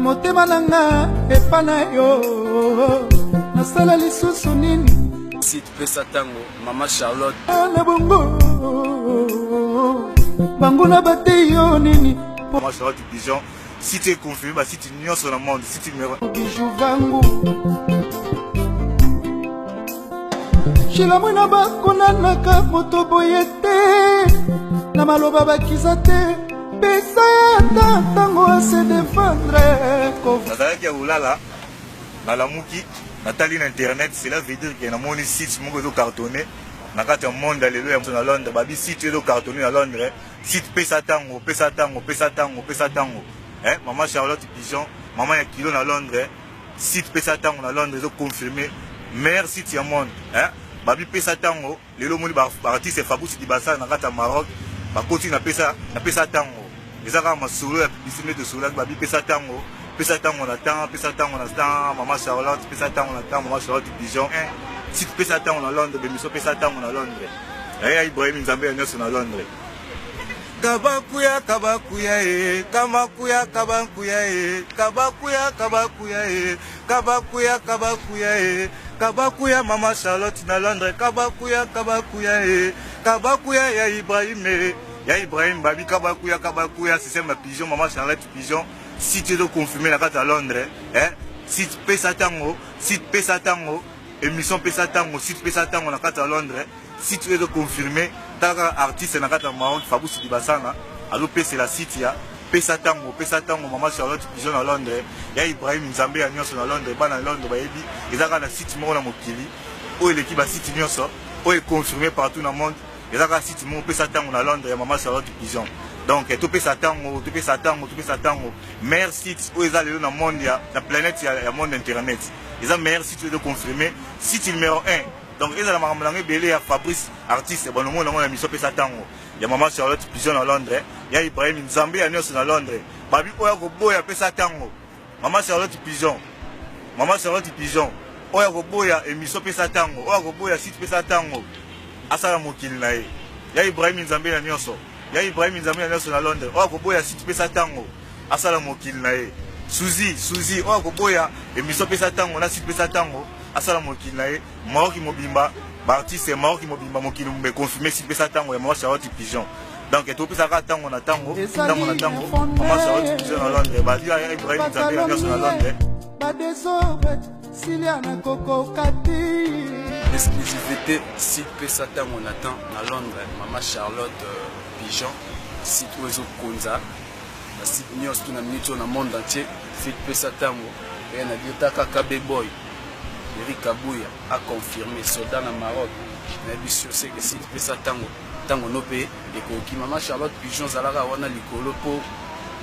Motema na nga epa na yo, nasala lisusu nini? Site pesa tango mama Charlotte. Na bongo banguna bateyi yo nini? Mama Charlotte Pigeon, site est confirmé ba site nyonso na monde, site numéro Bijou vangu Shilamwina bakonanaka moto boye te na maloba bakiza te pesa ye ata ntango ase defendre. Nazalaki ya kolala, nalamuki, natali na internet, cela veut dire que namoni site moko ezo cartonner na kati ya monde ya lelo ya na Londres. Babi site ezo cartonner na Londres, site pesa tango, pesa tango, pesa tango, pesa tango. Eh, mama Charlotte Pigeon, mama ya kilo na Londres, site pesa tango na Londres ezo confirmer meilleur site ya monde. Eh, babi pesa tango lelo omoni ba artiste Fabrice Dibasa na kati ya Maroc bakoti na pesa na pesa tango. Eza kaka masolo ya publicité nde tosololaki, babi pesa tango, pesa tango na temps, pesa tango na temps, mama Charlotte, pesa tango na temps, mama Charlotte Pigeon, eh, site pesa tango na Londres, bemiso pesa tango na Londres. Eh, Ibrahim Nzambe ya nyonso na Londres. Kabakuya kabakuya e, kamakuya kabakuya e, kabakuya kabakuya e, kabakuya kabakuya e, kabakuya mama Charlotte na Londres, kabakuya kabakuya e, kabakuya ya Ibrahim e, ya Ibrahim babi kabakuya kabakuya système ya pigeon, mama Charlotte Pigeon, site ezo confirmer na kati ya Londres, eh, site pesa tango, site pesa tango, émission pesa tango, site pesa tango na kati ya Londres. Site oyo ezo confirmer, tala kaka artiste na kati ya Maroc Fabrice Dibasana azopesela site ya pesa tango, pesa tango mama Charlotte Pigeon na Londres, ya Ibrahim Nzambe ya nyonso na Londres, bana Londres bayebi eza kaka na site moko na mokili oyo eleki ba site nyonso oyo econfirme partout na monde, eza kaka site moko pesa tango na Londres ya mama Charlotte Pigeon. Donc topesa tango, topesa tango, topesa tango, meilleur site oyo eza lelo na monde ya na planète ya monde internet, eza meilleur site oyo ezo confirme, site numéro 1. Donc ezala makambo nango ebele ya Fabrice artiste bonomona yango na mission pesa tango ya mama Charlotte Pigeon na Londres, ya Ibrahim Nzambe ya nyonso na Londres, babi oyo akoboya pesa tango mama Charlotte Pigeon, mama Charlotte Pigeon oyo akoboya émission pesa tango, oyo akoboya site pesa tango, asala mokili na ye. Ya Ibrahim Nzambe ya nyonso, ya Ibrahim Nzambe ya nyonso na Londres, oyo akoboya site pesa tango, asala mokili na ye. Suzy, Suzy oyo akoboya émission pesa tango na site pesa tango, asala mokili na ye. Maroc mobimba, ba artiste Maroc mobimba, mokili mobimba confirmé site pesa tango ya mama Charlotte Pigeon. Donc topesaka tango na tango, tango na tango, mama Charlotte Pigeon na Londres, ba ya Ibrahim Nzambe ya nyonso na Londres. Ba desordre Silia na kokoka te. Exclusivité site pesa tango na temps na Londres, mama Charlotte Pigeon, site oyo ezokonza ba site nyonso na minute oyo na monde entier, site pesa tango eya na bio taka KB boy Eric Kabuya a confirmé soldat na Maroc na biso seke site pesa tango tango no pe ekoki. Mama Charlotte Pigeon zalaka wana likolo po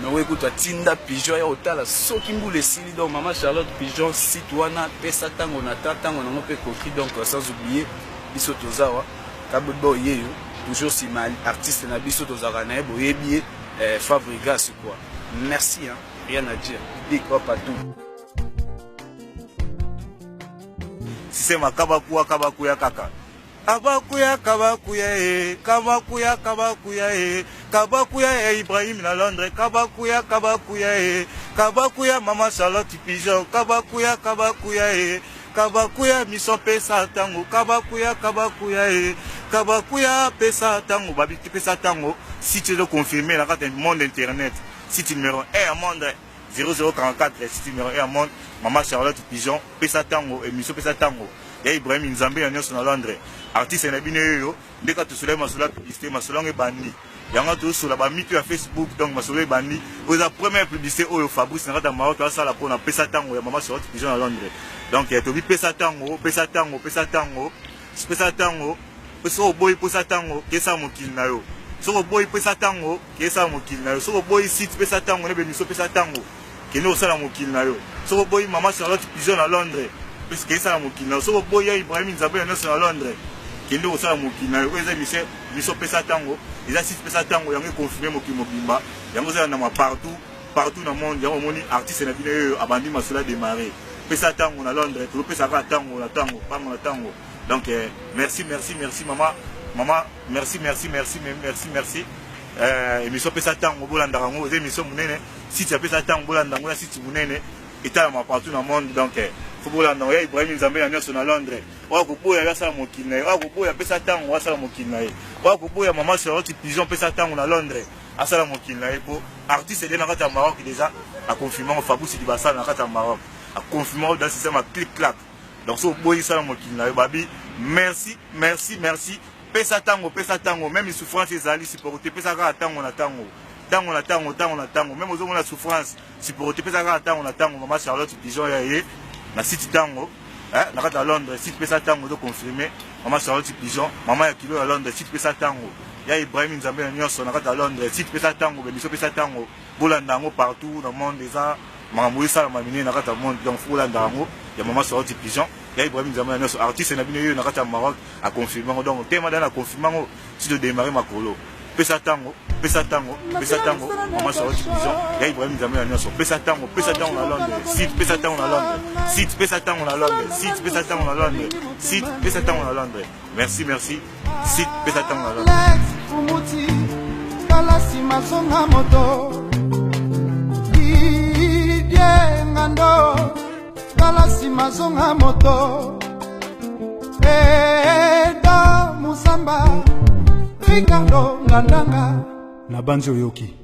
nowe kutu atinda pigeon ya otala soki mbula esili. Donc mama Charlotte Pigeon site wana pesa tango na temps, tango nango pe ekoki. Donc sans oublier biso tozawa KB boy yeyo toujours sima artiste na biso tozalaka na ye, boyebi ye, Fabregas quoi. Merci hein, rien à dire, big up à tout. Sisema kabakuya kabakuya kaka kabakuya kabakuya e kabakuya kabakuya e kabakuya ya Ibrahim na Londres, kabakuya kabakuya e kabakuya mama Charlotte Pigeon, kabakuya kabakuya e kabakuya miso pesa tango, kabakuya kabakuya e kabakuya pesa tango, babi pesa tango site ezo confirmer na kati ya monde internet, site numéro 1 ya monde 0044, site numéro 1 ya monde, mama Charlotte Pigeon pesa tango émission pesa tango ya Ibrahim Nzambe ya nyonso na Londres, artiste na bino yoyo ndeka tosola masolo ya publicité, masolo yango ebandi yango tosola ba mito ya Facebook. Donc masolo ebandi oyo eza première publicité oyo Fabrice na kati ya Maroc asala mpona pesa tango ya mama Charlotte Pigeon na Londres. Donc tobi pesa tango, pesa tango, pesa tango, pesa tango. Soki oboyi pesa tango, kesa mokili na yo. Soki oboyi pesa tango, kesa mokili na yo. Soki oboyi site pesa tango na bemiso pesa tango, kende kosala mokili na yo. Soki oboyi mama Charlotte Pigeon na Londres, kesa mokili na yo. Soki oboyi ya Ibrahim Nzambe na nyonso na Londres, kende kosala mokili na yo. Oyo eza émission biso pesa tango, eza site pesa tango yango econfirme mokili mobimba, yango eza na partout partout na monde. Yango omoni artiste na bino oyo abandi masolo ya démarrer pesa tango na Londres, topesa kaka tango na tango, tango na tango. Donc merci, merci, merci mama, mama, merci, merci, merci, merci, merci. Émission pesa tango bolandaka yango, eza émission monene. Site apesa ntango, bolanda yango na site monene etalama partout na monde. Donc fo bolanda yango ya Ibrahim Nzambe na nyonso na Londres. Oyo akoboya, yo asala mokili na ye. Oyo akoboya, apesa ntango, asala mokili na ye. Oyo akoboya, mama Charlotte Pigeon, apesa ntango na Londres, asala mokili na ye. Po artiste ede na kati ya Maroc déjà aconfirme yango. Fabrice Dibasala na kati ya Maroc aconfirme yango dans système ya clic clac. Donc so oboyi, sala mokili na yo. Babi merci, merci, merci. Pesa ntango, pesa ntango. Même souffrance ezali, supporte, pesa kaka ntango na ntango, ntango na ntango, ntango na ntango. Même ozomona souffrance, supporte, pesa kaka ntango na ntango. Mama Charlotte Pigeon ya ye na site ntango na kati ya Londres, site pesa ntango ezoconfirme. Mama Charlotte Pigeon, mama ya kilo ya Londres, site pesa ntango ya Ibrahim Nzambe na nyonso na kati ya Londres, site pesa ntango, bemiso pesa ntango. Bolanda yango partout na monde, eza makambo esalama minene na kati ya monde. Donc fo bolanda yango ya mama Charlotte Pigeon ya Ibrahim Nzambe na nyonso, artiste na bino yeyo na kati ya Maroc, aconfirme yango. Donc tema dana aconfirme yango si todémarre makolo. Pesa ntango, pesa ntango, pesa ntango. Mama Charlotte Pigeon ya Ibrahim Nzambe na nyonso, pesa ntango, pesa ntango na Londres, site pesa ntango na Londres, site pesa ntango na Londres, site pesa ntango na Londres, site pesa ntango na Londres. Merci, merci. Site pesa ntango na Londres. Alex Fumuti, tala nsima, zonga moto. Didie Ngando, tala nsima, zonga moto. Eda Musamba, Ricardo Ngandanga, nabanzi oyoki.